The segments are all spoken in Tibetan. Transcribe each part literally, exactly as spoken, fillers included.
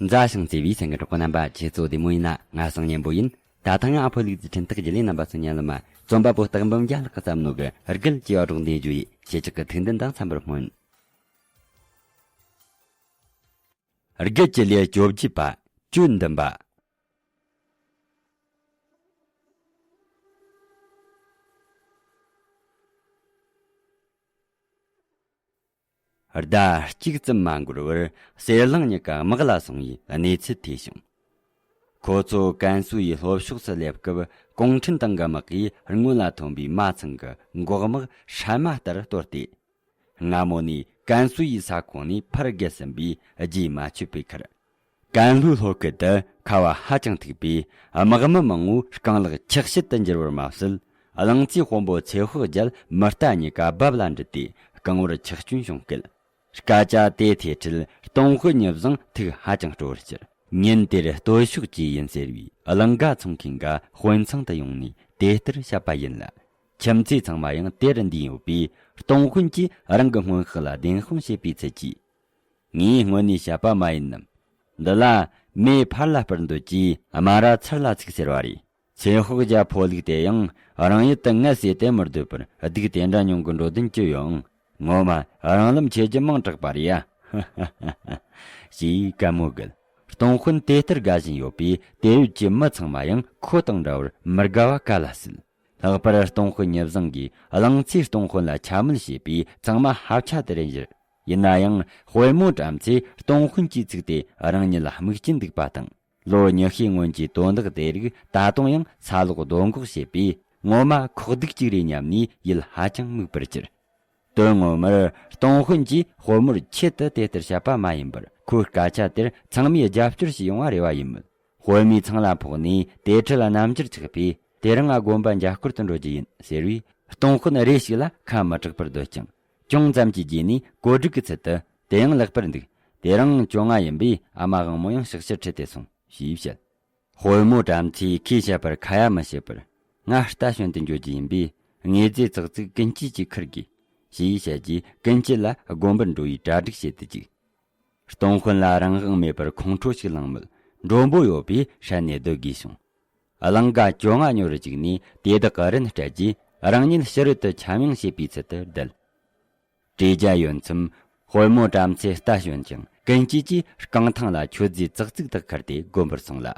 མཛའ་ཞིང་བརྩེ་བའི་སེམས་ཀྱི་གྲོགས་པོ་རྣམ་པ། ཁྱེད་ཚོ་བདེ་མོ་ཡིན་ན། ང་སང་ཉན་པོ་ཡིན། ད་ཐེངས་ཡང་ཨ་ཕོ་ལུག་རྫི་འཕྲིན་སྟེགས་བརྒྱུད་ལས་རྣམ་པ་ཚོ་ཉན་ལ་མ། རྩོམ་པ་པོ་སྟག་འབུམ་རྒྱལ་ལགས་ཀྱིས་བརྩམས་ནོ་གི་དགུ་ལྕི་བ་སྒྲོག་འདེབས་རྒྱུ་ཡི་ཁྱེད་ཅག་གི་ཐུགས་འདུན་དང་འཚམ་པར་སྨོན། དགུ་ལྕི་ལེ་བཅོ་བརྒྱད་པ། བཅུད་འདུམ་པ། ཟླ་གཅིག་ཙམ་མ་འགོར་བར་གསེར་གླིང་གཉིས་ཀ་དམག་ལ་སོང་བའི་གནས་ཚུལ་ཐོས་བྱུང་། ཁོ་ཚོ་ཀན་སུའུ་ཡི་ལྷོ་ཕྱོགས་སུ་སླེབས་སྐབས་གུང་ཁྲན་ཏང་གི་དམག་གིས་སྔོན་ལ་ཐོན་པའི་མ་ཚང་གི་འགོག་དམག་སྲན་མ་ལྟར་གཏོར་ཏེ། སྔ་མོ་ནས་ཀན་སུའུ་ཡི་ས་ཁོངས་ནས་ཕར་བརྒལ་ཟིན་པའི་རྗེས་མ་ཆོད་པའི་ཁར། ཀན་ལྷོའི་ལྷོ་ཁུལ་དུ་ཁ་བ་ཧ་ཅང་ཐུག་པས། དམག་མི་མང་བོ་རྐང་ལག་ཆག་ཤེད་དུ་འགྱུར་བར་མ་ཟད། གླང་རྩེའི་དཔོན་པོ་ཚེ་དཔག་རྒྱལ་མི་རྟ་གཉིས་ཀ་རྦབ་ལ་འདྲུད་དེ་རྐང་བར་ཆག་སྐྱོན་བྱུང་སྐད། སྐད་ཆ་དེ་ཐོས་འཕྲལ་སྟོང་དཔོན་ཉི་བཟང་ཐུགས་ཧ་ཅང་སྤྲོ་བར་གྱུར། ཉིན་དེར་སྟོད་ཕྱོགས་ཀྱི་ཡིན་ཟེར་བའི་གླིང་ག་ཚོང་མཁན་འགའ་དཔོན་ཚང་དུ་ཡོང་ནས་དེ་ལྟར་བཤད་པ་ཡིན་ལ། ཁྱིམ་མཚེས་ཚང་མ་ཡང་དེར་འདུས་ཡོད་པས། སྟོང་དཔོན་གྱིས་རང་གི་སྔོན་དཔག་ལ་བདེན་དཔང་བྱེད་པའི་ཚུལ་གྱིས། ངས་སྔོན་ནས་བཤད་པ་མ་ཡིན་ནམ། འདི་ལ་མེ་ཕར་ལ་སྤར་འདོད་ཀྱིས་དམའ་ར་ཚུར་ལ་ཚུགས་ཟེར་བ་རེད། ཚེ་དཔག་རྒྱལ་ཕོ་ལུག་དེ་ཡང་རང་ཡུལ་དུ་ངལ་གསོས་ཏེ་མི་སྡོད་པར་སྡུག་དེ་འདྲ་མྱོང་གི་འགྲོ་དོན་ཅི་ཡོང་། ངོ་མ་རང་ལམ་ཆེ་རྒྱུ་མང་དྲགས་པ་རེད་ཡ། ཞེས་དཀའ་མོ་བརྒལ། སྟོང་དཔོན་དེ་ལྟར་དགའ་བཞིན་ཡོད་པས། དེ་ཡུལ་གྱི་མི་ཚང་མ་ཡང་ཁོ་དང་འདྲ་བར་མི་དགའ་བ་ག་ལ་སྲིད། ལྷག་པར་སྟོང་དཔོན་ཉི་བཟང་གིས་གླང་རྩེའི་སྟོང་དཔོན་ལ་ཆ་མེད་བྱས་པས་ཚང་མ་ཧབ་ཆ་དེར་བཞུར། ཡིན་ན་ཡང་དཔོན་མོ་བྲམ་ཟེས་སྟོང་དཔོན་གྱིས་ཚིག་དེ་རང་ཉིད་ལ་དམིགས་རྐྱེན་འདུག་པ་དང་། ལོ་ཉི་ཤུའི་སྔོན་གྱི་དོན་དག་དེ་རིགས་ད་དུང་ཡང་ཚ་ལོག་རྡོ་འགོག་བྱས་པས། ངོ་མ་ཁོག་སྡུག་ཅིག་རེད་སྙམ་ནས་ཡིད་ཧ་ཅང་མུག་པར་གྱུར། དོན་ངོ་མར་སྟོང་དཔོན་གྱིས་དཔོན་མོར་ཆེད་དུ་དེ་ལྟར་བཤད་པ་མ་ཡིན་པར། ཁོའི་སྐད་ཆ་དེར་ཚང་མས་རྒྱབ་སྐྱོར་བྱས་ཡོང་བ་རེ་བ་ཡིན་མོད། དཔོན་མོས་ཚང་ལ་ཕོག་ནས་དེ་འཕྲལ་རྣམ་འགྱུར་ཆགས་པས། དེ་རིང་ང་དགོན་པ་འཇའ་སྐོར་དུ་འགྲོ་རྒྱུ་ཡིན་ཟེར་བས། སྟོང་དཔོན་རེ་ཞིག་ལ་ཁ་མི་གྲག་པར་སྡོད་ཅིང་། ཅུང་ཙམ་གྱི་རྗེས་ནས་གོ་སྒྲིག་གི་ཚུལ་དུ། དེ་ཡང་ལེགས་པར་འདུག། དེ་རིང་བཅོ་ལྔ་ཡིན་པས། ཨ་མ་དབང་མོ་ཡང་ཕྱག་ཕྱིར་ཁྲིད་དེ་སོང་། ཞེས་བཤད། དཔོན་མོ་བྲམ་ཟེས་ཁོས་བཤད་པར་ཁ་ཡ་མི་བྱེད་པར། ང་རྟ་ཞོན་དུ་འགྱོ་རྒྱུ་ཡིན་པས། དངོས་རྫས་ཙག་ཙིག་ཀུན་སྐྱིད་ཀྱིས་ཁུར་དགོས། ཞེས་བཤད་རྗེས་ཀུན་སྐྱིད་ལ་དགོན་པར་འགྲོ་བའི་གྲ་སྒྲིག་བྱེད་དུ་བཅུག། སྟོང་དཔོན་ལ་རང་དབང་མེད་པར་ཁོང་ཁྲོ་ཞིག་ལངས་མོད། མགྲོན་པོ་ཡོད་པས་ཧྲལ་ནས་སྡོད་དགོས་བྱུང་། གླིང་ག་བཅོ་ལྔ་ཉོ་རུ་བཅུག་ནས་དེ་དག་གི་རིན་སྤྲད་རྗེས། རང་ཉིད་ཕྱི་རོལ་དུ་འཁྱམ་ཡང་བྱེད་པའི་ཚུལ་དུ་བསྡད། བྲེ་རྒྱ་ཡོད་མཚམས། དཔོན་མོ་བྲམ་ཟེ་རྟ་ཞོན་ཅིང་། ཀུན་སྐྱིད་ཀྱིས་རྐང་ཐང་ལ་མཆོད་རྫས་ཙག་ཙིག་དག་ཁུར་ཏེ་དགོན་པར་སོང་ལ།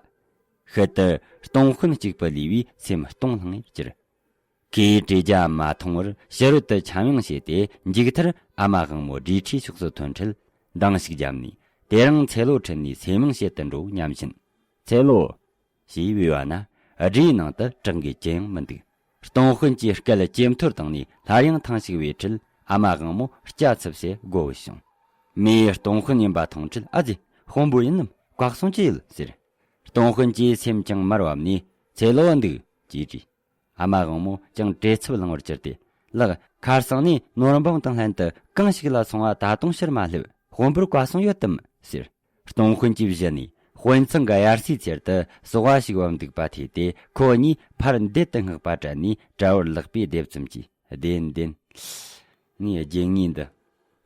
ཤུལ་དུ་སྟོང་དཔོན་གཅིག་པུ་ལུས་པས་སེམས་སྟོང་ལྷང་ངེར་གྱུར། ཁོས་བྲེ་རྒྱ་མ་མཐོང་བར་ཕྱི་རོལ་དུ་འཁྱམ་ཡང་བྱས་ཏེ། མཇུག་མཐར་ཨ་མ་དབང་མོ་བྲེ་ཁྲིའི་ཕྱོགས་སུ་ཐོན་འཕྲལ་འདང་ཞིག་བརྒྱབ་ནས། དེ་རིང་ཚེ་ལོ་ཁྲིད་ནས་སེམས་མང་བྱེད་དུ་འགྲོ་སྙམ་བཞིན། ཚེ་ལོ། ཞེས་བོས་པ་ན། སྦྲའི་ནང་དུ་གྲགས་འགུལ་ཅི་ཡང་མི་འདུག། སྟོང་དཔོན་གྱིས་སྐད་ཇེ་མཐོར་བཏང་ནས་སླར་ཡང་ཐེངས་ཤིག་བོས་འཕྲལ། ཨ་མ་དབང་མོ་སྐྱ་ཚིབས་སེ་སྒོ་བུད་བྱུང་། མོས་སྟོང་དཔོན་ཡིན་པ་མཐོང་འཕྲལ། ཨ་ཙི། དཔོན་པོ་ཡིན་ནམ། བཀའ་གསུང་ཅི་ཡོད་ཟེར། སྟོང་དཔོན་གྱིས་སེམས་ཀྱང་མར་བབས་ནས། ཚེ་ལོ་འདུག་ཅེས་དྲིས། ཨ་མ་དབང་མོ་ཀྱང་བྲེལ་འཚུབ་ལངས་པར་གྱུར་ཏེ། ལགས། ཁར་སང་ནས་ནོར་འབངས་དང་ལྷན་དུ་གང་ཞིག་ལ་སོང་བ་ད་དུང་ཕྱིར་མ་སླེབས། དཔོན་པོར་བཀའ་གསུང་ཡོད་དམ་ཟེར། སྟོང་དཔོན་གྱིས་གཞི་ནས་དཔོན་ཚང་གི་དབྱར་སའི་ཚལ་དུ་ཟོག་པ་ཞིག་བབས་འདུག་པ་ཐོས་ཏེ། ཁོ་གཉིས་ཕར་འདེད་དུ་བསྔགས་པ་དྲན་ནས་གྲྭ་བར་ལག་པས་རྡེབ་ཙམ་གྱིས། བདེན་བདེན། ངའི་རྒྱུ་དངོས་འདི།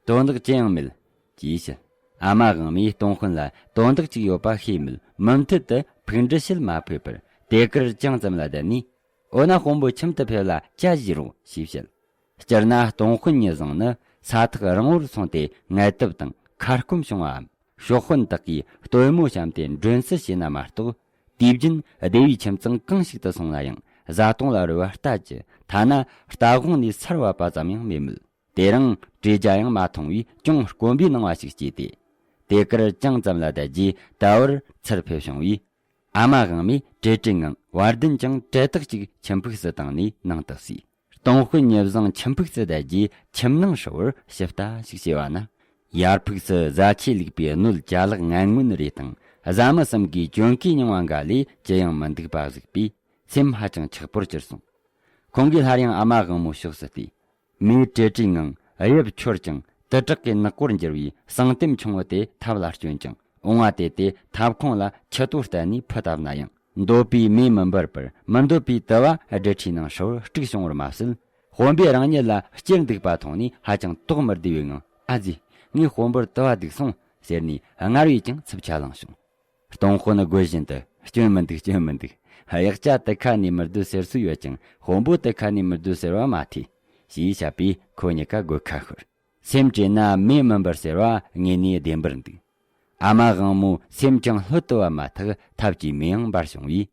དོན་དག་ཅི་ཡང་མེད། ཅེས་བཤད། ཨ་མ་དབང་མོས་སྟོང་དཔོན་ལ་དོན་དག་ཅིག་ཡོད་པ་ཤེས་མོད། མུ་མཐུད་དུ་ཕུགས་འདྲི་བྱེད་མ་ཕོད་པར། དེ་གར་ཅང་ཙམ་ལ་བསྡད་ནས། འོ་ན་དཔོན་པོ་ཁྱིམ་དུ་ཕེབས་ལ་ཇ་བཞེས་རོགས་ཞེས་བཤད། སྤྱིར་ན་སྟོང་དཔོན་ཉི་བཟང་ནི་ས་ཐག་རིང་བོར་སོང་སྟེ་ངལ་དུབ་དང་ཁ་སྐོམ་བྱུང་བའམ། ཤོག་དཔོན་དག་གིས་སྟོན་མོ་བཤམས་ཏེ་མགྲོན་བསུ་བྱས་ན་མ་གཏོགས། དུས་རྒྱུན་སྡེ་བའི་ཁྱིམ་ཚང་གང་ཞིག་ཏུ་སོང་ན་ཡང་བཟའ་བཏུང་ལ་རོལ་བ་ལྟ་ཅི། ཐ་ན་རྟ་དབང་ནས་སར་བབས་པ་ཙམ་ཡང་མེད་མོད། དེ་རིང་བྲེ་རྒྱ་ཡང་མ་མཐོང་བས་ཅུང་དཀོན་པའི་སྣང་བ་ཞིག་སྐྱེས་ཏེ། དེ་གར་ཅང་ཙམ་ལ་བསྡད་རྗེས་ད་བར་ཚུར་ཕེབས་བྱུང་བས། ཨ་མ་དབང་མོས་བྲེལ་བྲེལ་ངང་བར་ལྡན་ཅིང་གྲལ་དག་ཅིག་ཁྱིམ་ཕུགས་སུ་བཏང་ནས་ནང་དུ་བསུས། སྟོང་དཔོན་ཉི་བཟང་ཁྱིམ་ཕུགས་སུ་བསྡད་རྗེས་ཁྱིམ་ནང་ཧྲིལ་བོར་ཞིབ་ལྟ་ཞིག་བྱས་པ་ན། ཡར་ཕུགས་སུ་བཟའ་ཆས་བླུགས་པའི་སྣོད་ཅ་ལག་ངན་ངོན་རེ་དང་བཟའ་མི་གསུམ་གའི་གྱོན་གོས་རྙིང་བ་འགའ་ལས་ཅི་ཡང་མི་འདུག་པ་གཟིགས་པས་སེམས་ཧ་ཅང་ཆགས་པོར་གྱུར་སོང་། ཁོང་གིས་སླར་ཡང་ཨ་མ་དབང་མོའི་ཕྱོགས་སུ་བལྟས། མོས་བྲེལ་བྲེལ་ངང་གཡབ་འཁྱོར་ཀྱང་དུ་བྲག་གི་ནག་པོར་འགྱུར་བའི་ཟངས་ལྟེམ་ཆུང་ངུ་དེ་ཐབ་ལ་བསྐྱོན་ཅིང་འོང་བ་དེ་དེ་ཐབ་ཁུང་ལ་ཁྱི་ལྟོ་གཏད་ནས་ཕུ་བཏབ་ན་ཡང་། འདོད་པའི་མེ་མི་འབར་བར་མི་འདོད་པའི་དུ་བ་སྦྲུལ་ཁྲིའི་ནང་ཧྲིལ་བོར་དཀྲུགས་བྱུང་བར་མ་ཟད། དཔོན་པོས་རང་ཉིད་ལ་སྐྱེར་འདུག་པ་མཐོང་ནས་ཧ་ཅང་དོགས་མི་བདེ་བའི་ངང་། ཨ་ཙི། ངའི་དཔོན་པོར་དུ་བ་འདུག་སོང་ཟེར་ནས་སྔར་བས་ཀྱང་འཚུབ་ཆ་ལངས་བྱུང་། སྟོང་དཔོན་དགོད་བཞིན་དུ། སྐྱོན་མི་འདུག་སྐྱོན་མི་འདུག་གཡག་ཅ་དུ་ཁ་ནས་མི་བསྡུ་ཟེར་སྲོལ་ཡོད་ཀྱང་དཔོན་པོ་དུ་ཁ་ནས་མི་བསྡུ་ཟེར་བ་མ་ཐོས། ཞེས་བཤད་པས་ཁོ་གཉིས་ཀ་དགོད་ཁ་ཤོར། སེམས་དྲན་ན་མེ་མི་འབར་ཟེར་བ་དངོས་གནས་བདེན་པར་འདུག་ཨ་མ་དབང་མོའི་སེམས་ཀྱང་ལྷོད་དུ་བ་མ་ཐག་ཐབས་ཀྱིས་མེ་ཡང་འབར་བྱུང་བས།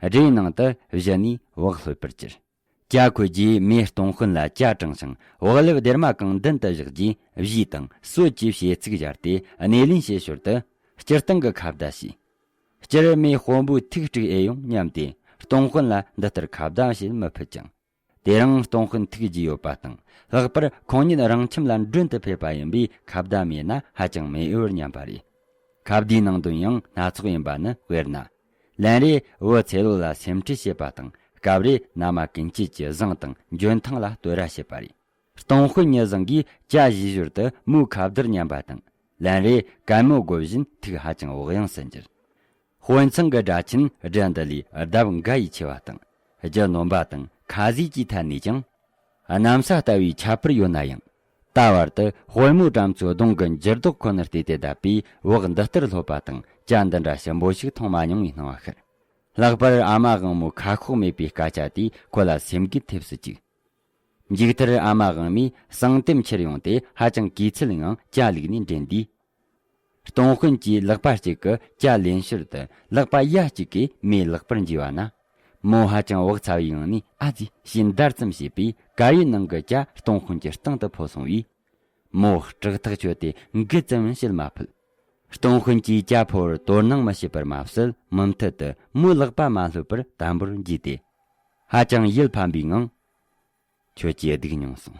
སྦྲའི་ནང་དུ་བཞུ་ནས་བག་ལྷོད་པར་གྱུར། ཇ་ཁོལ་རྗེས་མོས་སྟོང་དཔོན་ལ་ཇ་དྲངས་ཤིང་བག་ལེབ་སྡེར་མ་གང་མདུན་དུ་བཞག་རྗེས་བཞུས་དང་གསོལ་གྱིས་བྱེད་ཚིག་སྦྱར་ཏེ་སྣེ་ལེན་བྱེད་ཞོར་དུ་སྤྱིར་བཏང་གི་ཁ་བརྡ་བྱས། སྤྱིར་མོས་དཔོན་པོའི་ཐུགས་དཀྲུགས་ཨེ་ཡོང་སྙམ་སྟེ་སྟོང་དཔོན་ལ་འདི་ལྟར་ཁ་བརྡ་བྱེད་མི་ཕོད་ཀྱང་། དེ་རིང་སྟོང་དཔོན་ཐུགས་རྒྱུས་ཡོད་པ་དང་ལྷག་པར་ཁོང་ཉིད་རང་ཁྱིམ་ལ་མགྲོན་དུ་ཕེབས་པ་ཡིན་པས་ཁ་བརྡ་མེད་ན་ཧ་ཅང་མི་འོས་པར་སྙམ་པ་རེད། ཁ་བརྡའི་ནང་དོན་ཡང་སྣ་ཚོགས་ཡིན་པ་ནི་དཔེར་ན། ལན་རེ་བུ་ཚེ་ལོ་ལ་སེམས་ཁྲལ་བྱེད་པ་དང་སྐབས་རེ་མནའ་མ་ཀུན་སྐྱིད་ཀྱི་བཟང་དང་འཇོན་ཐང་ལ་བསྟོད་ར་བྱེད་པ་རེད། སྟོང་དཔོན་ཉི་བཟང་གིས་ཇ་བཞེས་ཞོར་དུ་མོའི་ཁ་བརྡར་སྙམ་པ་དང་ལན་རེ་གད་མོ་དགོད་བཞིན་ཐུགས་ཧ་ཅང་བག་ཡངས་སུ་འགྱུར། དཔོན་ཚང་གི་སྦྲ་ཆེན་སྦྲ་འདི་ལས་ལྡབ་འགའ་ཡིས་ཆེ་བ་དང་རྒྱུ་ནོམ་པ་དང་ཁ་ཟས་ཀྱི་ཐད་ནས་ཀྱང་། གནམ་ས་ལྟ་བུའི་ཁྱད་པར་ཡོད་ན་ཡང་། ད་བར་དུ་དཔོན་མོ་བྲམ་ཚོའི་གདོང་གི་འགྱུར་ལྡོག་ཁོ་ནར་བལྟས་ཏེ་བསྡད་པས་བག་འདི་ལྟར་ལྷོད་པ་དང་ཇ་འདི་འདྲ་ཞིམ་པོ་ཞིག་འཐུང་མ་མྱོང་བའི་སྣང་བ་ཤར། ལྷག་པར་ཨ་མ་དབང་མོའི་ཁ་ཁོག་མེད་པའི་སྐད་ཆ་དེས་ཁོ་ལ་སེམས་འགུལ་ཐེབས་སུ་བཅུག་མཇུག་མཐར་ཨ་མ་དབང་མོས་གསང་གཏམ་ཁྱེར་ཡོང་སྟེ་ཧ་ཅང་གུས་ཚུལ་ངང་ཇ་བླུགས་ནས་འདྲེན་དུས། སྟོང་དཔོན་གྱིས་ལག་པ་གཅིག་གིས་ཇ་ལེན་ཞོར་དུ་ལག་པ་ཡ་གཅིག་གིས་མོའི་ལག་པར་འཇུས་པ་ན། མོ་ཧ་ཅང་བག་ཚ་བའི་ངང་ནས་ཨ་ཙི་ཞེས་འདར་ཙམ་བྱས་པས་གར་ཡུལ་ནང་གི་ཇ་སྟོང་དཔོན་གྱི་སྟེང་དུ་ཕོ་སོང་བས། མོ་སྐྲག་ཐག་ཆོད་དེ་འགུལ་ཙམ་བྱེད་མ་ཕོད། སྟོང་དཔོན་གྱིས་ཇ་ཕོར་དོར་སྣང་མི་བྱེད་པར་མ་ཟད་མུ་མཐུད་དུ་མོའི་ལག་པ་མ་ལྷོད་པར་དམ་པོར་འཇུས་ཏེ། ཧ་ཅང་ཡིད་ཕམ་པའི་ངང་། ཁྱོད་ཀྱིས་སྡིགས་མྱོང་སོང་།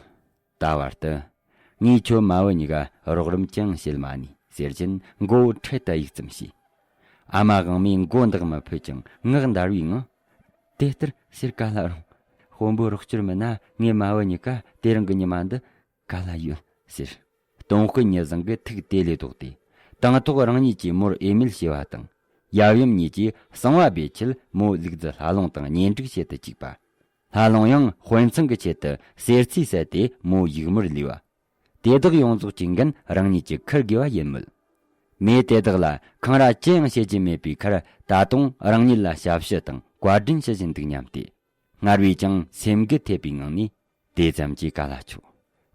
ད་བར་དུ། ངས་ཁྱོད་མ་བུ་གཉིས་ཀ་རོགས་རམ་ཅང་བྱེད་མ་ནུས་ཟེར་བཞིན་མགོ་བོ་འཕྲེད་དུ་གཡུག་ཙམ་བྱས། ཨ་མ་དབང་མོས་མགོ་འདེགས་མི་ཕོད་ཀྱང་ངག་འདར་བའི་ངང་། དེ་ལྟར་ཟེར་ག་ལ་རུང་། དཔོན་པོ་རོགས་སྐྱོར་མིན་ན་ངས་མ་བུ་གཉིས་ཀ་དེ་རིང་གི་ཉི་མ་འདི་ག་ལ་ཡོད་ཟེར། སྟོང་དཔོན་ཉི་བཟང་གི་ཐུགས་དེ་ལས་ལྡོག་སྟེ། དང་ཐོག་རང་ཉིད་ཀྱིས་མོར་འོས་མེད་བྱས་པ་དང་། ཡབ་ཡུམ་གཉིས་ཀྱིས་གསང་བ་སྦས་ཆེད་མོ་ལུག་རྫི་ལྷ་ལུང་དང་གཉེན་སྒྲིག་བྱེད་དུ་བཅུག་པ། ལྷ་ལུང་ཡང་དཔོན་ཚང་གི་ཆེད་དུ་གསེར་ཚིས་བསལ་ཏེ་མོའི་ཡིག་མུར་ལུས་པ། དེ་དག་ཡོངས་རྫོགས་ཀྱི་འགན་རང་ཉིད་ཀྱིས་འཁུར་དགོས་པ་ཡིན་མོད། མོས་དེ་དག་ལ་འཁང་ར་ཅི་ཡང་བྱེད་ཀྱི་མེད་པའི་ཁར་ད་དུང་རང་ཉིད་ལ་ཞབས་ཕྱི་དང་བཀའ་དྲིན་ཞུ་བཞིན་འདུག་སྙམ་སྟེ། སྔར་བས་ཀྱང་སེམས་འགུལ་ཐེབས་པའི་ངང་ནས། དེ་ཙམ་གྱིས་ག་ལ་ཆོག་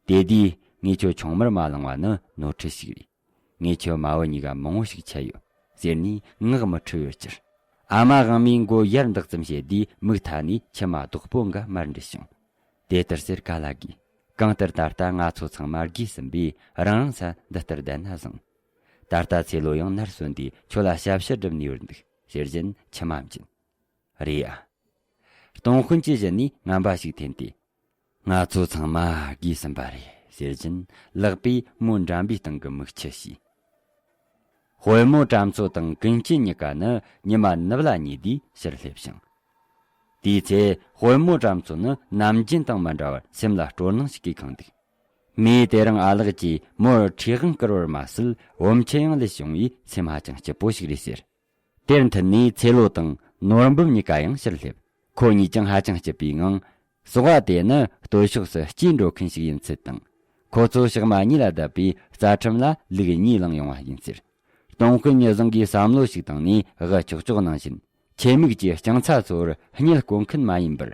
དེ་དུས་ངས་ཁྱོད་ཆུང་མར་མ་བླངས་པ་ནི་ནོར་འཁྲུལ་ཞིག་རེད། ངས་ཁྱོད་མ་བུ་གཉིས་ཀ་མང་བོ་ཞིག་ཆད་ཡོད་ཟེར་ནས་ངག་མི་འཁྲུལ་བར་གྱུར། ཨ་མ་དབང་མོས་མགོ་ཡར་འདེགས་ཙམ་བྱས་དུས་མིག་མཐའ་ནས་མཆི་མ་རྡོག་པོ་འགའ་མར་འདྲིལ་བྱུང་། དེ་ལྟར་ཟེར་ག་ལ་དགོས། གང་ལྟར་ད་ལྟ་ང་ཚོ་ཚང་མ་རྒས་ཟིན་པས་རང་རང་ས་འདི་ལྟར་བསྡད་ན་བཟང་། ད་ལྟ་ཚེ་ལོ་ཡང་ནར་སོན་དུས་ཁྱོད་ལ་ཞབས་ཕྱི་སྒྲུབ་ནུས་པར་འདུག་ཟེར་བཞིན་མཆི་མ་འབྱིན། རེད་ཨ། སྟོང་དཔོན་གྱི་གཞི་ནས་ངན་པ་ཞིག་འཐེན་ཏེ། ང་ཚོ་ཚང་མ་རྒས་ཟིན་པ་རེད་ཟེར་བཞིན་ལག་པས་མོའི་འགྲམ་པའི་སྟེང་གི་མིག་ཆུ་ཞུས། དཔོན་མོ་བྲམ་ཚོ་དང་ཀུན་སྐྱིད་གཉིས་ཀ་ནི་ཉི་མ་ནུབ་ལ་ཉེ་དུས་ཕྱིར་སླེབས་ཤིང་། དེའི་ཚེ་དཔོན་མོ་བྲམ་ཚོ་ནི་ནམ་རྒྱུན་དང་མི་འདྲ་བར་སེམས་ལ་སྤྲོ་སྣང་ཞིག་གིས་ཁེངས་འདུག་མོས་དེ་རིང་ཨ་ལགས་ཀྱིས་མོར་ཁྲེ་དབང་བསྐུར་བར་མ་ཟད་བུ་མཆུ་ཡང་ལུས་བྱུང་བས་སེམས་ཧ་ཅང་སྐྱིད་པོ་ཞིག་རེད་ཟེར། དེར་མཐུད་ནས་ཚེ་ལོ་དང་ནོར་འབུམ་གཉིས་ཀ་ཡང་ཕྱིར་སླེབས། ཁོ་གཉིས་ཀྱང་ཧ་ཅང་སྐྱིད་པའི་ངང་། ཟོག་པ་དེ་ནི་སྟོད་ཕྱོགས་སུ་སྐྱེལ་འགྲོ་མཁན་ཞིག་ཡིན་ཚུལ་དང་། ཁོ་ཚོ་ཞག་མ་གཉིས་ལ་བསྡད་པའི་རྩྭ་ཁྲིམས་ལ་ལུག་གཉིས་བླངས་ཡོང་བ་ཡིན་ཟེར། སྟོང་དཔོན་ཉི་བཟང་གིས་བསམ་བློ་ཞིག་བཏང་ནས་དབུ་ལྕོག་ལྕོག་ནང་བཞིན། ཁྱད་མིག་གིས་རྐྱང་ཚ་ཚོར་བར་བསྙལ་བཀོད་མཁན་མ་ཡིན་པར།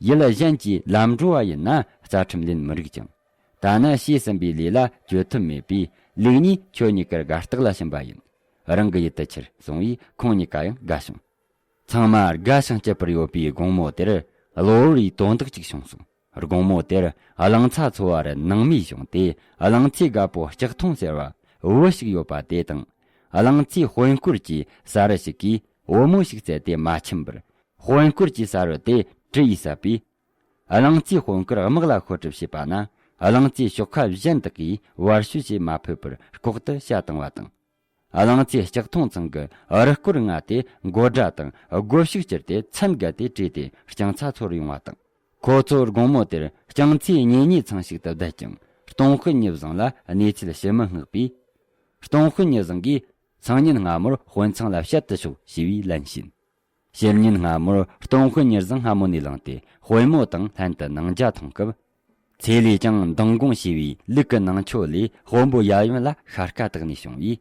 ཡུལ་གཞན་གྱི་ལམ་འགྲོ་བ་ཡིན་ན་རྩྭ་ཁྲིམས་ལེན་མི་རིགས་ཀྱང་། ད་ནི་བྱས་ཟིན་པའི་ལས་ལ་བཅོས་ཐབས་མེད་པས་ལུག་གཉིས་ཁྱོད་གཉིས་ཀར་དགའ་རྟགས་ལ་ཕྱིན་པ་ཡིན། རང་གི་ཡུལ་དུ་ཁྱེར་གསུངས་པས་ཁོང་གཉིས་ཀ་ཡང་དགའ་བྱུང་། ཚང་མ་དགའ་ཞིང་སྐྱིད་པར་ཡོད་པའི་དགོང་མོ་དེར་གློ་བུར་བའི་དོན་དག་ཅིག་བྱུང་སོང་། དགོང་མོ་དེར་གླང་ཚ་ཚོ་བར་ནང་མི་བྱུང་སྟེ་གླང་ཚའི་རྒད་པོ་ལྕགས་ཐོང་ཟེར་བ་བུ་ཞིག་ཡོད་པ་དེ་དང་། གླང་ཚའི་དཔོན་སྐོར་གྱི་ས་རུ་ཞིག་གིས་བུ་མོ་ཞིག་བཙལ་ཏེ་མ་ཁྱིམ་པར། དཔོན་སྐོར་གྱི་ས་རུ་དེ་གྲུ་ཡིས་བསད་པས། གླང་རྩེའི་དཔོན་སྐོར་དམག་ལ་ཤོར་གྲབས་བྱས་པ་ན། གླང་རྩེའི་ཤོག་ཁ་གཞན་དག་གིས་བར་ཞུ་བྱེད་མ་ཕོད་པར་ལྐོག་ཏུ་བྱ་བཏང་བ་དང་། གླང་རྩེའི་ལྕགས་ཐོང་ཚང་གི་རུ་སྐོར་ལྔ་དེ་མགོ་སྒྲ་དང་སྒོ་ཕྱུགས་གྱུར་ཏེ་མཚན་བརྒལ་ཏེ་བྲོས་ཏེ་རྐྱང་ཚ་ཚོར་ཡོང་བ་དང་། ཁོ་ཚོ་དགོང་མོ་དེར་རྐྱང་ཚའི་གཉེན་ཉེ་ཚང་ཞིག་ཏུ་བསྡད་ཀྱང་སྟོང་དཔོན་ཉི་བཟང་ལ་གནས་ཚུལ་ཞུ་མི་མངགས་པས། སྟོང་དཔོན་ཉི་བཟང་གིས་སང་ཉིན་སྔ་མོར་དཔོན་ཚང་ལ་བཤད་དུ་ཤོག་ཞེས་པའི་ལན་བྱིན། ཕྱི་ཉིན་སྔ་མོར་སྟོང་དཔོན་ཉི་བཟང་སྔ་མོ་ནས་ལངས་ཏེ་དཔོན་མོ་དང་ལྷན་དུ་ནང་ཇ་འཐུང་སྐབས། ཚེ་ལས་ཀྱང་མདང་དགོང་ཞེས་པའི་ལུག་གི་ནང་ཆོས་ལས་དཔོན་པོ་ཡབ་ཡུམ་ལ་ཤ་དཀའ་དག་ནས་བྱུང་བས།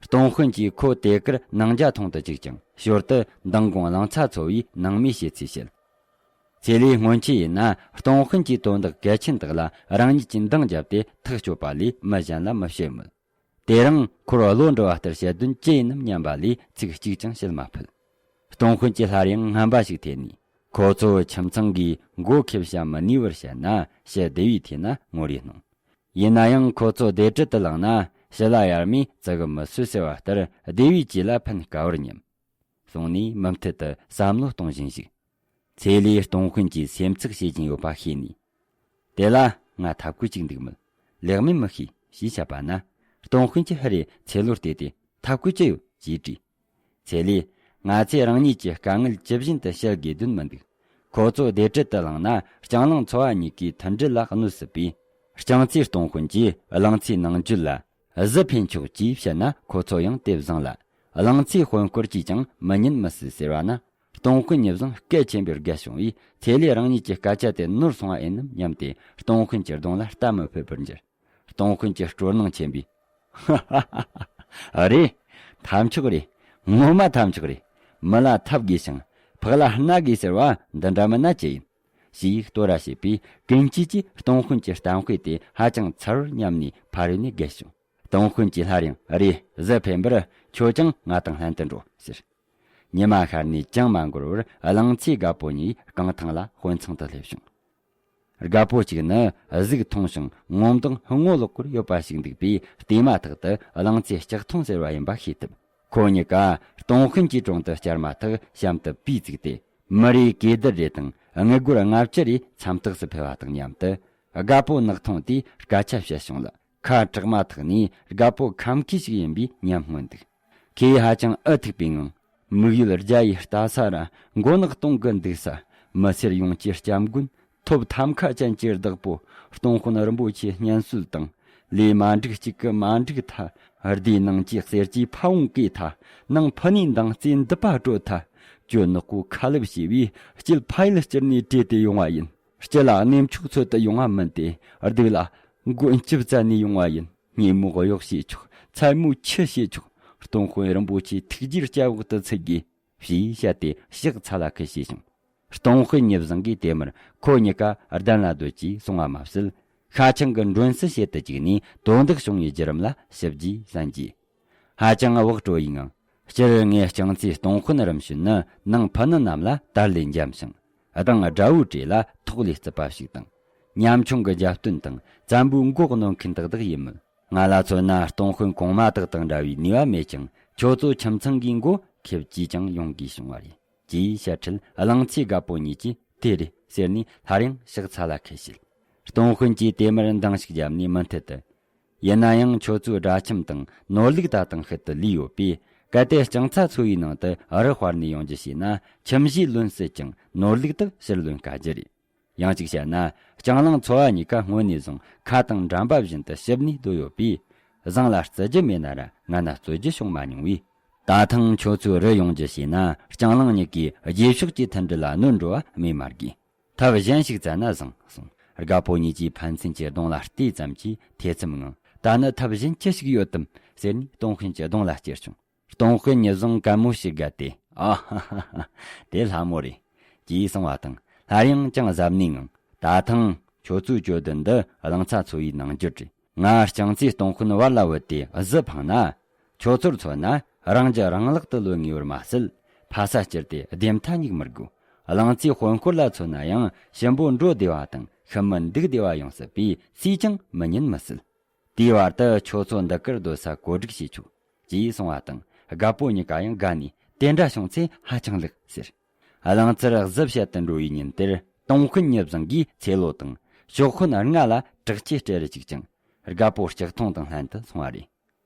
སྟོང་དཔོན་གྱིས་ཁོ་དེ་གར་ནང་ཇ་འཐུང་དུ་བཅུག་ཅིང་ཞོར་དུ་མདང་དགོང་གླང་ཚ་ཚོ་བའི་ནང་མིའི་བྱེད་ཚུལ་བཤད། ཚེ་ལས་སྔོན་ཆད་ཡིན་ན་སྟོང་དཔོན་གྱི་དོན་དག་གལ་ཆེན་དག་ལ་རང་ཉིད་ཀྱིས་འདང་བརྒྱབ་སྟེ་ཐག་གཅོད་པ་ལས་མི་གཞན་ལ་མི་བཤད་མོད། དེ་རིང་ཁོར་བློ་འགྲོ་བ་ལྟར་བཤད་དོན་ཅི་ཡིན་ནམ་སྙམ་པ་ལས་ཚིག་གཅིག་ཀྱང་བཤད་མ་ཕོད། སྟོང་དཔོན་གྱིས་སླར་ཡང་ངན་པ་ཞིག་ཐེབས་ནས། ཁོ་ཚོ་ཁྱིམ་ཚང་གིས་མགོ་ཁེབས་བྱ་མི་ནུས་པར་བཤད་ན་ཞི་བདེ་བའི་ཐོག་ན་ངོ་རེ་སྣང་། ཡིན་ན་ཡང་ཁོ་ཚོ་བདེ་དྲིལ་དུ་ལངས་ན་ཞི་ལ་ཡར་མས་བརྩི་གི་མི་སྲིད་ཟེར་བ་ལྟར་བདེ་བའི་ཆོས་ལ་ཕན་དཀའ་བར་སྙམ། གསུངས་ནས་མུ་མཐུད་དུ་བསམ་བློ་གཏོང་བཞིན་བཞུགས། ཚེ་ལས་སྟོང་དཔོན་གྱིས་སེམས་ཚེགས་བྱེད་ཀྱིན་ཡོད་པ་ཤེས་ནས། དེ་ལ་ང་ཐབས་བཀོད་ཅིག་འདུག་མོད། ལེགས་མིན་མི་ཤེས་ཞེས་བཤད་པ་ན། སྟོང་དཔོན་གྱིས་ཧི་རེ་ཚེ་ལོར་བལྟས་ཏེ་ཐབས་བཀོད་ཅི་ཡོད་ཅེས་དྲིས། ཚེ་ལས། ང་ཚོས་རང་ཉིད་ཀྱི་དཀའ་ངལ་ཇི་བཞིན་དུ་བཤད་དགོས་དོན་མི་འདུག་ཁོ་ཚོ་བདེ་དྲིལ་དུ་ལངས་ན་རྐྱང་གླང་ཚོ་བ་གཉིས་ཀའི་མཐུན་སྒྲིལ་ལ་གནོད་སྲིད་པས། རྐྱང་ཚའི་སྟོང་དཔོན་གྱིས་གླང་ཚའི་ནང་འཇུག་ལ་གཟི་འཕེན་ཆོག་ཅེས་བཤད་ན་ཁོ་ཚོ་ཡང་དེ་བཟང་ལ། གླང་ཚའི་དཔོན་སྐོར་གྱིས་ཀྱང་མི་ཉན་མི་སྲིད་ཟེར་བ་ན། སྟོང་དཔོན་ཉིད་བཟང་སྐད་ཆེན་པོས་དགའ་བྱུང་བས་ཚེ་ལས་རང་ཉིད་ཀྱི་སྐད་ཆ་དེ་ནོར་སོང་བ་ཡིན་ནམ་སྙམ་སྟེ་སྟོང་དཔོན་གྱི་གདོང་ལ་ལྟ་མི་ཕོད་པར་འགྱུར། སྟོང་དཔོན་གྱིས་སྤྲོ་སྣང་ཆེན་པོས། ཧ་ཧ་ཧ། རེད། ཐབས་མཆོག་རེད། ངོ་མ་ཐབས་མཆོག་རེད། མི་ལ་ཐབས་དགོས་ཤིང་ཕག་ལ་སྣ་དགོས་ཟེར་བ་འདི་འདྲ་མིན་ན་ཅི་ཡིན། ཞེས་བསྟོད་ར་བྱས་པས་ཀུན་སྐྱིད་ཀྱིས་སྟོང་དཔོན་གྱི་གཏམ་དཔེ་དེ་ཧ་ཅང་ཚར་བར་སྙམ་ནས་ཕ་རོལ་ནས་བརྒལ་བྱུང་། སྟོང་དཔོན་གྱིས་སླར་ཡང་རེད། གཟི་འཕེན་པར་ཁྱོད་ཀྱང་ང་དང་ལྷན་དུ་འགྲོ་ཟེར། ཉི་མ་ཤར་ནས་ཅང་མ་འགོར་བར་གླང་ཚའི་རྒད་པོ་གཉིས་རྐང་ཐང་ལ་དཔོན་ཚང་དུ་སླེབས་བྱུང་། རྒད་པོ་གཅིག་ནི་གཟུགས་ཐུང་ཞིང་ངོ་མདངས་སྔོ་ལོག་པོར་ཡོད་པ་ཞིག་འདུག་པས་བལྟས་མ་ཐག་ཏུ་གླང་ཚའི་ལྕགས་ཐུང་ཟེར་བ་ཡིན་པ་ཤེས་ཐུབ། ཁོ་གཉིས་ཀ་སྟོང་དཔོན་གྱི་དྲུང་དུ་བཅར་མ་ཐག་གཤམ་དུ་པུས་བཙུགས་ཏེ་མི་རེ་གོས་དར་རེ་དང་དངུལ་སྒོར་ལྔ་བཅུ་རེ་མཚམས་རྟགས་སུ་ཕུལ་བ་དང་མཉམ་དུ། རྒད་པོ་ནག་ཐུང་དེས་སྐད་ཆ་བཤད་བྱུང་ལ། ཁ་གྲགས་མ་ཐག་ནས་རྒད་པོ་ཁམས་ཁུས་ཤིག་ཡིན་པའི་ཉམས་མངོན་འདུག་ཁོས་ཧ་ཅང་ཨུ་ཐུག་པའི་ངང་། མིག་ཡུལ་རྒྱ་ཡི་ལྟ་ས་ར་མགོ་ནག་སྟོང་གི་འདུག་ས། མི་སེར་ཡོངས་ཀྱི་སྐྱབས་མགོན། ཐོབ་ཐམ་ཁ་ཅན་གྱི་བདག་པོ། སྟོང་དཔོན་རིན་པོ་ཆེ་སྙན་གསོལ་དང་། ལས་མ་འགྲིག་གཅིག་གི་མ་འགྲིག་ཐ། སྡེའི་ནང་གི་གསེར་གྱི་ཕ་བོང་གི་ཐ། ནང་ཕུ་ནས་འདང་རྩེ་འདི་པ་དྲོད་ཐ། གྱོད་ནག་པོ་ཁ་ལབ་བྱས་པས་སྐྱིད་ཕ་ཡུལ་སྤྱིར་ནས་བྲོས་ཏེ་ཡོང་བ་ཡིན། སྤྱི་ལ་གནས་མཆོག་ཚོད་དུ་ཡོང་བ་མིན་ཏེ། སྡུག་ལ་མགོན་སྐྱིབས་བཙལ་ནས་ཡོང་བ་ཡིན། སྙེ་མོ་གཡོག་བྱེད་ཆོག་མཚན་མོ་ཁྱི་བྱེད་ཆོག་སྟོང་དཔོན་རིན་པོ་ཆེ་ཐུགས་རྗེའི་སྐྱབས་འོག་ཏུ་ཚུད་དགོས། ཞེས་བཤད་དེ་ཕྱག་འཚལ་ལ་ཁུ་བྱས་བྱུང་། སྟོང་དཔོན་ཉི་བཟང་གིས་དེ་མུར་ཁོ་གཉིས་ཀ་གདན་ལ་སྡོད་ཅེས་གསུང་བ་མ་ཟད། ཤ་ཆང་གི་མགྲོན་བསུ་བྱེད་དུ་བཅུག་ནས་དོན་དག་བྱུང་བའི་བརྒྱུད་རིམ་ལ་ཞིབ་རྒྱས་གསན་རྗེས། ཧ་ཅང་བག་སྤྲོ་བའི་ངང་། སྤྱིར་ངས་རྐྱང་ཚའི་སྟོང་དཔོན་རིམ་བྱོན་ནི་ནང་ཕུ་ནུ་རྣམས་ལ་དར་ལས་འཇམ་ཞིང་། གདངས་དགྲ་བོའི་གྲས་ལ་ཐོག་ལས་རྩུབ་པ་ཞིག་དང་། ཉམ་ཆུང་གི་རྒྱབ་རྟེན་དང་བཙན་པོའི་མགོ་གནོན་མཁན་དག་དག་ཡིན་མོད། ང་ལ་མཚོན་ན་སྟོང་དཔོན་གོང་མ་དག་དང་འདྲ་བའི་ནུས་པ་མེད་ཀྱང་ཁྱོད་ཚོ་ཁྱིམ་ཚང་གི་མགོ་ཁེབས་ཀྱིས་ཀྱང་ཡོང་དགོས་བྱུང་བ་རེད། ཅེས་བཤད་འཕྲལ་གླང་ཚའི་རྒད་པོ་གཉིས་ཀྱིས་དེ་རེད་ཟེར་ནས་སླར་ཡང་ཕྱག་འཚལ་ལ་ཁུ་བྱས། སྟོང་དཔོན་གྱིས་དེ་མུར་འདང་ཞིག་བརྒྱབ་ནས་མུ་མཐུད་དུ། ཡིན་ན་ཡང་ཁྱོད་ཚོའི་དགྲ་ཁྱིམ་དང་ནོར་ལུག་ད་དུང་ཤུལ་དུ་ལུས་ཡོད་པས། གལ་ཏེ་རྐྱང་ཚ་ཚོ་བའི་ནང་དུ་རུ་དཔར་ནས་ཡོང་རྒྱུ་བྱས་ན་ཁྱིམ་གཞིས་ལོན་སྲིད་ཀྱང་ནོར་ལུག་དག་ཕྱིར་ལོན་དཀའ་རྒྱུ་རེད། ཡང་གཅིག་བཤད་ན་རྐྱང་གླང་ཚོ་བ་གཉིས་ཀ་སྔོན་ནས་བཟུང་ཁ་དང་འགྲམ་པ་བཞིན་དུ་ཞིབ་ནས་སྡོད་ཡོད་པས། བཟང་ལ་རྩི་རྒྱུ་མེད་ན་ར་ངན་ན་རྩོད་རྒྱུ་བྱུང་མ་མྱོང་བས། ད་ཐེངས་ཁྱོད་ཚོའི་རུ་ཡོང་རྒྱུ་བྱས་ན་རྐྱང་གླང་གཉིས་ཀའི་རྗེས་ཕྱོགས་ཀྱི་མཐུན་སྒྲིལ་ལ་གནོད་འགྲོ་བ་སྨོས་མ་དགོས། ཐབས་གཞན་ཞིག་བཙལ་ན་བཟང་གསུངས། རྒད་པོ་གཉིས་ཀྱིས་ཕན་ཚུན་གྱི་གདོང་ལ་བལྟས་ཙམ་གྱིས་ཐེ་ཚོམ་ངང་། ད་ནི་ཐབས་གཞན་ཅི་ཞིག་ཡོད་དམ་ཟེར་ནས་སྟོང་དཔོན་གྱི་གདོང་ལ་ཅེར་བྱུང་། སྟོང་དཔོན་ཉི་བཟང་གད་མོ་ཞིག་བགད་དེ། ཨ་ཧ་ཧ་ཧ། དེ་སླ་མོ་རེད། ཅེས་གསུངས་པ་དང་སླར་ཡང་ཅང་གཟབ་ནན་ངང་། ད་ཐེངས་ཁྱོད་ཚོའི་གྱོད་དོན་འདི་གླང་ཚ་ཚོ་བའི་ནང་འགྱུར་རེད། ང་རྐྱང་ཚའི་སྟོང་དཔོན་བར་ལ་བུད་དེ་གཟི་འཕངས་ན། ཁྱོད་ཚོར་མཚོན་ན་རང་རྒྱུ་རང་ལག་ཏུ་ལོན་ངེས་པར་མ་ཟད། ཕ་ས་སྤྱིར་ཏེ་བདེ་མཐའ་སྙེག་མི་དགོས། གླང་ཚའི་དཔོན་སྐོར་ལ་མཚོན་ན་ཡང་ཞིམ་པོ་འགྲོ་བདེ་བ་དང་ཤི་མི་འདུག་བདེ་བ་ཡོང་སྲིད་པས་སུས་ཀྱང་མི་ཉན་མི་སྲིད། དེའི་བར་དུ་ཁྱོད་ཚོ་འདི་གར་སྡོད་ས་གོ་སྒྲིག་བྱེད་ཆོག་ཅེས་གསུངས་པ་དང་རྒད་པོ་གཉིས་ཀ་ཡང་དགའ་ནས་དེ་འདྲ་བྱུང་ཚེ་ཧ་ཅང་ལེགས་ཟེར། གླང་ཚར་གཟི་བཤད་དུ་འགྲོ་བའི་ཉིན་དེར་སྟོང་དཔོན་ཉི་བཟང་གིས་ཚེ་ལོ་དང་ཕྱོགས་དཔོན་ལྔ་ལ་དྲག་ཆས་སྤྲད་རུ་བཅུག་ཅིང་རྒད་པོ་ལྕགས་ཐོང་དང་ལྷན་དུ་སོང་བ་རེད།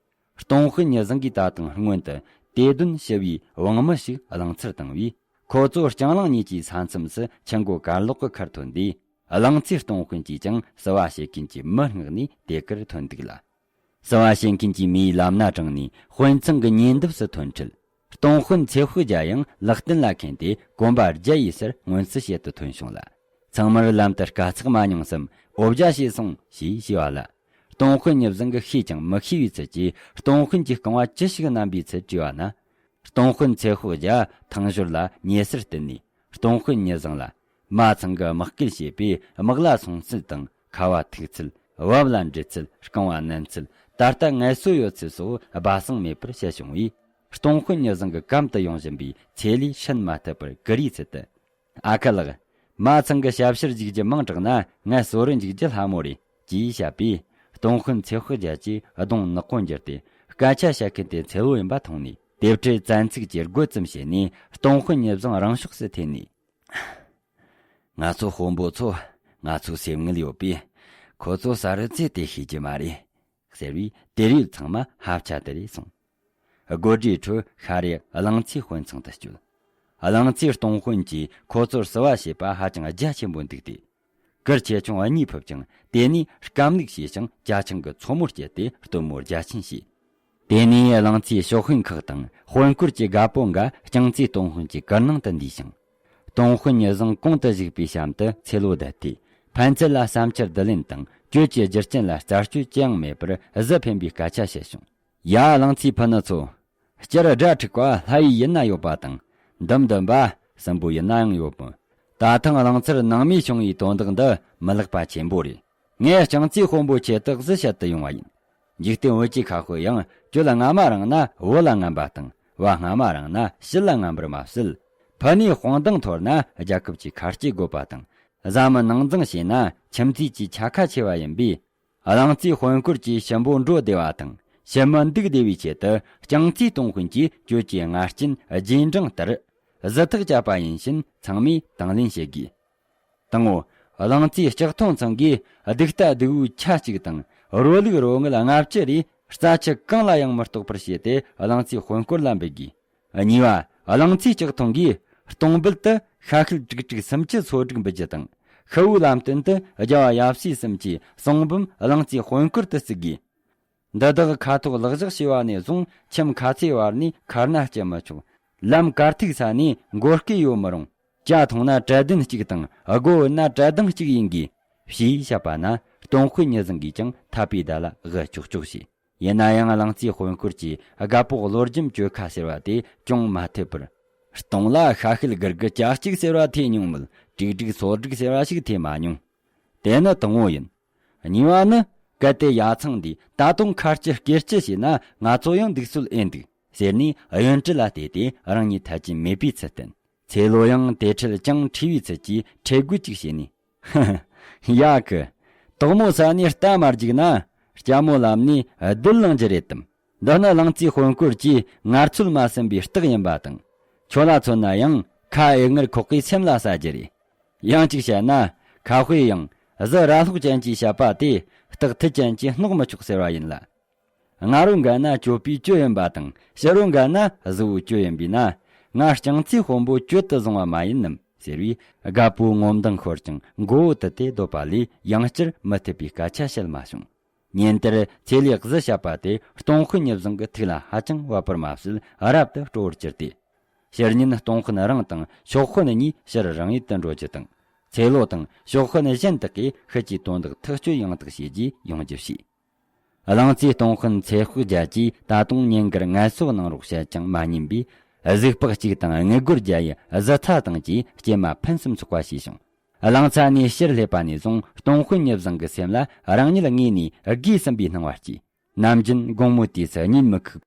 སྟོང་དཔོན་ཉི་བཟང་གིས་ད་དུང་སྔོན་དུ་དེ་དོན་ཞུ་བའི་བང་མི་ཞིག་གླང་ཚར་བཏང་བས། ཁོ་ཚོ་རྐྱང་གླང་གཉིས་ཀྱི་ས་མཚམས་སུ་ཆུ་མགོ་གར་ལོག་གི་ཁར་ཐོན་དུས། གླང་ཚའི་སྟོང་དཔོན་གྱིས་ཀྱང་བསུ་བ་བྱེད་མཁན་གྱི་མི་མངགས་ནས་དེ་གར་ཐོན་འདུག་ལ། བསུ་བ་བྱེད་མཁན་གྱི་མིའི་ལམ་སྣ་དྲངས་ནས་དཔོན་ཚང་གི་ཉེ་འདབས་སུ་ཐོན་འཕྲལ། སྟོང་དཔོན་ཚེ་དཔག་རྒྱལ་ཡང་ལག་རྟེན་ལ་འཁེན་ཏེ་གོམ་པ་བརྒྱ་ཡི་སར་སྔོན་བསུ་བྱེད་དུ་ཐོན་བྱུང་ལ། ཚང་མར་ལམ་དུ་དཀའ་ཚེགས་མ་མྱོང་བསམ་འོ་བརྒྱ་བྱས་སོང་ཞེས་ཞུས་པ་ལ། སྟོང་དཔོན་ཉི་བཟང་གིས་ཤེས་ཀྱང་མི་ཤེས་པའི་ཚུལ་གྱིས་སྟོང་དཔོན་གྱི་རྐང་བ་ཅི་ཞིག་བསྣམས་པའི་ཚུལ་དྲིས་པ་ན། སྟོང་དཔོན་ཚེ་དཔག་རྒྱ་ཐང་ཞོར་ལ་ཉེ་སར་བསྟན་ནས། སྟོང་དཔོན་ཉི་བཟང་ལ། མ་ཚང་གིས་དམག་སྐུལ་བྱས་པས། དམག་ལ་སོང་ཚུལ་དང་། ཁ་བ་ཐུག་ཚུལ། བབ་ལ་འགྲིལ་ཚུལ། རྐང་བ་མནན་ཚུལ། ད་ལྟ་ངལ་གསོ་ཡོད་ཚུལ་སོགས་སྦ་གསང་མེད་པར་བཤད་བྱུང་བས། སྟོང་དཔོན་ཉི་བཟང་གི་གམ་དུ་ཡོང་བཞིན་པའི་ཚེ་ལོས་ཕྱིན་མ་ཐུབ་པར་ཀུ་རེའི་ཚུལ་དུ། ཨ་ཁུ་ལགས། མ་ཚང་གི་ཞབས་ཕྱིར་འཇུག་རྒྱུ་མང་དྲགས་ན་ངལ་གསོ་རུ་འཇུག་རྒྱུ་སླ་མོ་རེད། ཅེས་བཤད་པས། སྟོང་དཔོན་ཚེ་དཔག་རྒྱ་གྱིས་གདོང་ནག་པོ་འགྱུར་ཏེ། སྐད་ཆ་བཤད་མཁན་དེ་ཚེ་ལོ་ཡིན་པ་མཐོང་ནས། དེ་འཕྲལ་བཙན་ཚིག་གིས་རྒོད་ཙམ་བྱས་ནས། སྟོང་དཔོན་ཉི་བཟང་རང་ཕྱོགས་སུ་འཐེན་ནས། ང་ཚོ་དཔོན་པོ་ཚོ་ང་ཚོའི་སེམས་ངལ་ཡོད་པས། ཁོ་ཚོ་ཟ་རུ་ཚེ་དེ་ཤེས་ཀྱི་མ་རེད། ཟེར་བས། དེར་ཡོད་ཚང་མ་ཧབ་ཆ་དེ་རེ་སོང་། སྒོ་སྒྲའི་ཁྲོད་ཤ་རེ་གླང་ཚའི་དཔོན་ཚང་དུ་བསྐྱོད། གླང་ཚའི་སྟོང་དཔོན་གྱིས་ཁོ་ཚོར་བསུ་བ་བྱས་པ་ཧ་ཅང་རྒྱ་ཆེན་པོ་འདུག་སྟེ། གུར་ཆེ་ཆུང་གཉིས་ཕུབ་ཅིང་། དེ་ནས་སྐམ་ལུག་བྱས་ཤིང་ཇ་ཆང་གི་མཚོ་མོ་བསྐྱལ་ཏེ་སྟོན་མོ་རྒྱ་ཆེན་བྱས། དེ་ནས་གླང་ཚའི་ཞོགས་ཧོན་ཁག་དང་དཔོན་སྐོར་གྱི་རྒད་པོ་འགའ་རྐྱང་ཚའི་སྟོང་དཔོན་གྱི་གུར་ནང་དུ་འདུས་ཤིང་། སྟོང་དཔོན་ཉི་བཟང་གོང་དུ་བཞུགས་པའི་གཤམ་དུ་ཚེ་ལོ་བསྡད་དེ། ཕན་ཚུན་ལ་བསམ་འཆར་བསྡུ་ལེན་དང་གྱོད་ཀྱི་རྒྱུ་རྐྱེན་ལ་རྩད་གཅོད་ཅི་ཡང་མེད་པར་གཟི་འཕེན་པའི་སྐད་ཆ་བཤད་བྱུང་། ཡ། གླང་ཚའི་ཕུ་ནུ་ཚོ། སྤྱིར་དགྲ་ཕྲུག་པ་ལྷ་ཡུལ་ཡིན་ན་ཡོད་པ་དང་། འདུམ་འདུམ་པ་སྲིན་པོ་ཡིན་ན་ཡང་ཡོད་མོད། ད་ཐེངས་གླང་ཚར་ནང་མིས་བྱུང་བའི་དོན་དག་འདི་མི་ལེགས་པ་ཆེན་པོ་རེད། ངས་རྐྱང་ཚའི་དཔོན་པོ་ཆེད་དུ་གཟི་བཤད་དུ་ཡོང་བ་ཡིན། འཇིག་རྟེན་བོད་ཀྱི་ཁ་དཔེ་ཡང་གྱོད་སྔ་མ་རིང་ན་བུ་ལ་ངན་པ་དང་བ་སྔ་མ་རིང་ན་བྱི་ལ་ངན་པར་མ་བསྲེལ། ཕུ་ནུའི་དཔུང་གདང་འཐོར་ན་རྒྱལ་ཁབ་ཀྱི་ཁ་རྩེ་དགོས་པ་དང་། བཟའ་མི་ནང་འཛིང་བྱས་ན་ཁྱིམ་མཚེས་ཀྱི་ཆ་ཁ་ཆེ་བ་ཡིན་པས། གླང་ཚའི་དཔོན་སྐོར་གྱིས་ཞིམ་པོ་འགྲོ་བདེ་བ་དང་ཞིམ་མི་འདུག་བདེ་བའི་ཆེད་དུ་རྐྱང་ཚའི་སྟོང་དཔོན་གྱིས་གྱོད་ཀྱི་ང་རྐྱེན་རྗེས་འབྲང་ལྟར་གཟི་ཐག་བཅད་པ་ཡིན་ཕྱིན་ཚང་མས་དང་ལེན་བྱེད་དགོས། དང་པོ། གླང་ཚའི་ལྕགས་ཐོང་ཚང་གིས་གདུག་རྟ་གདུག་པོའི་ཆ་གཅིག་དང་རོ་ལུག་རོ་མངལ་ལྔ་བཅུ་རེ་རྩྭ་ཆུ་གང་ལ་ཡང་མི་གཏོགས་པར་བྱས་ཏེ་གླང་ཚའི་དཔོན་སྐོར་ལ་འབུལ་དགོས། གཉིས་པ། གླང་ཚའི་ལྕགས་ཐོང་གིས་སྟོང་འབུལ་དུ་ཤ་ཤེད་དྲུག་དྲུག་སུམ་ཅུ་སོ་དྲུག་འབུལ་རྒྱུ་དང་། ཤི་བོའི་ལམ་སྟོན་དུ་རྒྱལ་བ་ཡབ་སྲས་གསུམ་གྱི་གསུང་འབུམ་གླང་ཚའི་དཔོན་སྐོར་དུ་བརྩི་དགོས། འདི་དག་ཁ་ཐོག་ལག་བཞག་བྱས་པ་ནས་བཟུང་ཁྱིམ་ཁ་ཚའི་བར་ནས་ཁ་རྣ་བཅད་མི་ཆོག། ལམ་གར་ཐིག་ས་ནས་མགོ་སྐེ་ཡོད་མི་རུང་། ཇ་འཐུང་ན་གྲལ་གདན་གཅིག་དང་སྒོ་བུད་ན་གྲལ་གདན་གཅིག་ཡིན་དགོས། ཞེས་བཤད་པ་ན་སྟོང་དཔོན་ཉི་བཟང་གིས་ཀྱང་འཐད་པའི་བརྡ་ལ་དབུ་ཅོག་ཅོག་བྱས། ཡིན་ན་ཡང་གླང་ཚའི་དཔོན་སྐོར་གྱིས་རྒད་པོ་བློ་རྒྱམ་གྱོད་ཁ་ཟེར་བ་དེ་ཅུང་མ་ཐེབས་པར། སྟོང་ལ་ཤ་ཤེད་སྒུར་དགུ་ཅ་གཅིག་ཟེར་བ་ཐོས་མྱོང་མོད། དྲུག་དྲུག་སོ་དྲུག་ཟེར་བ་ཞིག་ཐོས་མ་མྱོང་། དེ་ནི་དང་པོ་ཡིན། གཉིས་པ་ནི། གལ་ཏེ་ཡ་ཚང་འདིས་ད་དུང་ཁ་ལྕི་སྐེ་ལྕི་བྱས་ན་ང་ཚོ་ཡང་འདུག་སྲོལ་ཨེ་འདུག་ཟེར་ནས་གཡོན་གྲལ་ལ་བལྟས་ཏེ་རང་ཉིད་ཐད་ཀྱི་མེད་པའི་ཚུལ་བསྟན། ཚེ་ལོ་ཡང་དེ་འཕྲལ་ཅང་འཁྲུལ་བའི་ཚུལ་གྱིས་ཁྲེལ་དགོད་ཅིག་བྱས་ནས། ཡ་གི། དོག་མོ་ཟ་ནས་རྟ་མ་རྒྱུག་ན་ལྕམ་མོ་ལམ་ནས་རྡུལ་ལངས་རྒྱུ་རེད་དམ། འདི་ནི་གླང་ཚའི་དཔོན་སྐོར་གྱིས་ངར་ཚོད་མ་ཟིན་པའི་རྟགས་ཡིན་པ་དང་། ཁྱོད་ལ་མཚོན་ན་ཡང་ཁ་ཨེ་ངར་ཁོག་གི་སེམས་ལ་ཟ་རྒྱུ་རེད། ཡང་གཅིག་བཤད་ན། ཁ་དཔེ་ཡང་གཟི་ར་ལྷོག་ཅན་གྱིས་བཤད་པ་དེ་སྟག་ཐིལ་ཅན་གྱིས་སྣོག་མི་ཆོག་ཟེར་བ་ཡིན་ལ། ང་རོ་འགའ་ན་གྱོད་པའི་གྱོད་ཡིན་པ་དང་ཕྱི་རོ་འགའ་ན་གཟི་བོའི་གྱོད་ཡིན་པས་ན། ང་རྐྱང་ཚའི་དཔོན་པོ་གྱོད་དུ་བཟུང་བ་མ་ཡིན་ནམ་ཟེར་བས་རྒད་པོའི་ངོ་མདངས་ཤོར་ཅིང་མགོ་བོ་དུད་དེ་སྡོད་པ་ལས་ཡང་བསྐྱར་མི་ཐུབ་པའི་སྐད་ཆ་བཤད་མ་བྱུང་། ཉིན་དེར་ཚེ་ལོས་གཟི་བཤད་པ་དེ་སྟོང་དཔོན་ཉི་བཟང་གི་ཐུགས་ལ་ཧ་ཅང་བབ་པར་མ་ཟད་རབ་ཏུ་སྤྲོ་བར་གྱུར་ཏེ། ཕྱི་ཉིན་སྟོང་དཔོན་རང་དང་ཤོག་དཔོན་གཉིས་ཕྱིར་རང་ཡུལ་དུ་འགྲོ་རྒྱུ་དང་། ཚེ་ལོ་དང་ཤོག་དཔོན་གཞན་དག་གིས་ཤུལ་གྱི་དོན་དག་ཐག་གཅོད་ཡང་དག་བྱས་རྗེས་ཡོང་རྒྱུ་བྱས། གླང་ཚའི་སྟོང་དཔོན་ཚེ་དཔག་རྒྱལ་གྱིས་ད་དུང་ཉིན་དཀར་ངལ་གསོ་གནང་རོགས་བྱས་ཀྱང་མ་ཉན་པས། གཟིག་ལྤགས་གཅིག་དང་དངུལ་སྒོར་བརྒྱ་ཡི་གཟི་ཚྭ་དང་བཅས་སྐྱེལ་མ་ཕུན་སུམ་ཚོགས་པ་བྱས་བྱུང་། གླང་ཚ་ནས་ཕྱིར་སླེབས་པ་ནས་བཟུང་སྟོང་དཔོན་ཉི་བཟང་གི་སེམས་ལ་རང་ཉིད་དངོས་ནས་དགོས་བསམ་པའི་སྣང་བ་སྐྱེས། ནམ་རྒྱུན་དགོང་མོའི་དུས་སུ་གཉིད་མི་ཁུག